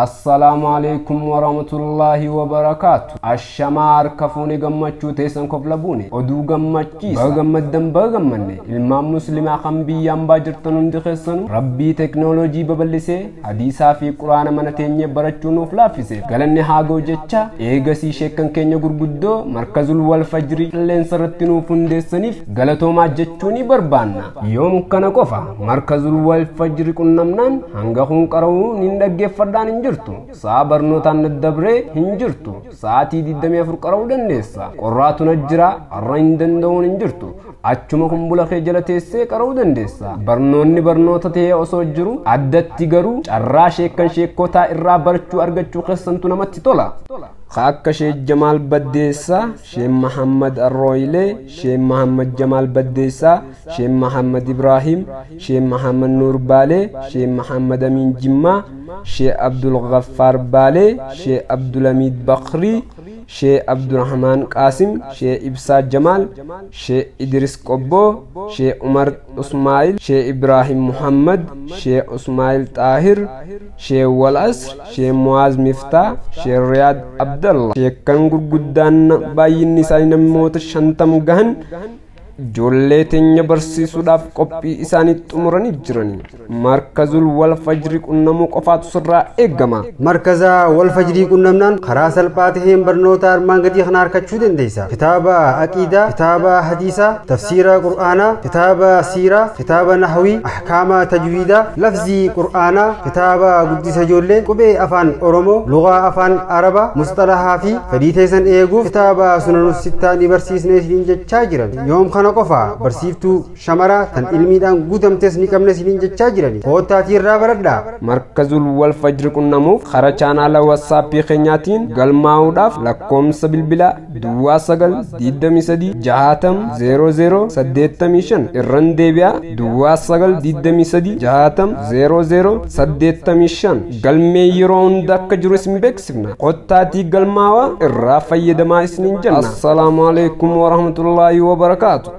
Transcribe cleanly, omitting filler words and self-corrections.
Assalaamu alaikum warahmatullaahi wabarakaatu. Ashamaa harka fuune, gammachuu teessan kofla buune, oduu gammachiisa. Baga gammaddan, baga gammanne. Ilmaan muslimaa kan biyya hambaa jirtan hundi keessanuu, Rabbii teknooloojii babal'isee hadiisaa fi quraana mana teenyee barachuu nuuf laaffise galanni haa ga'u jecha, eegasii sheekkan keenya gurguddoo Markazul Wal Fajrii qilleensa irratti nuuf hundeessaniif galatoomaa jechuu ni barbaanna. Yoom kana qofa, Markazul Wal Fajrii qunnamnaan hanga kun qara'uu nin dhaggeeffadhaan hin jirtu. Sa'a barnootaan dabree hin jirtu. Sa'aatii 24 qara'uu dandeessa. Qorraatu na jira, har'a hin danda'uun hin jirtu. Achuma kumbula kee jala teessee qara'uu dandeessa. Barnoonni barnoota ta'ee osoo jiru, addatti garuu carraa sheekkan sheekotaa irraa barachuu argachuu keessantu namatti tola. Akka Sheek Jamaal Baddeessaa, Sheek Mahammad Arrooyilee, Sheek Mahammad Jamaal Baddeessaa, Sheek Mahammad Ibraahim, Sheek Mahammad Nuur Baalee, Sheek Mahammad Amiin Jimmaa, Sheek Abdul Gaffaar Baalee, Sheek Abdulhamid Bakrii, Sheek Abdurrahmaan Qaasim, Sheek Ibsaa Jamaal, Sheek Idris Qobboo, Sheek Umar Usmaa'il, Sheek Ibraahim Muhammad, Sheek Usmaa'il Xaahir, Sheek Walasr, Sheek Muwaaz Miftaa, Sheek Riyaad Abdallah. Sheekkan gurguddaan baay'inni isaanii namoota 50 gahan ijoollee teenya barsiisuudhaaf qophii isaanii xumuranii jirani. Markazul Wal Fajrii qunnamuu qofaatu sirraa eeggama. Markaza Wal Fajrii qunnamnaan karaa salphaa taheen barnoota armaan gadii kana argachuu dandeessa. Kitaaba aqiidaa, kitaaba hadiisaa, tafsiira qur'aanaa, kitaaba siiraa, kitaaba nahwii, ahkaama tajwiidaa, lafzii qur'aanaa, kitaaba guddisa ijoollee, qubee afaan Oromoo, lugaa afaan Arabaa, musxalahaa fi fedhii teessan eeguuf kitaaba sunanus sittaa ni barsiisne isiniin jechaa jiran. Yoom kana qofa, barsiiftuu shamaraa tan ilmiidhaan guutamtes ni qabne isiniin jechaa jirani. Koottaatii irraa baradhaa. Markazul Wal Fajri qunnamuuf karaa chaanaala Watsaappii keenyaatiin galmaa'uudhaaf lakkoomsa bilbilaa 09 23 60 00 85 irran deebi'aa, 09 23 60 00 85. Galmee yeroo hunda akka jiru isin beeksifna. Kottaatii galmaawaa, irraa fayyadamaa isiniin jenna. Assalaamu alaikum warahmatullaahi wabarakaatu.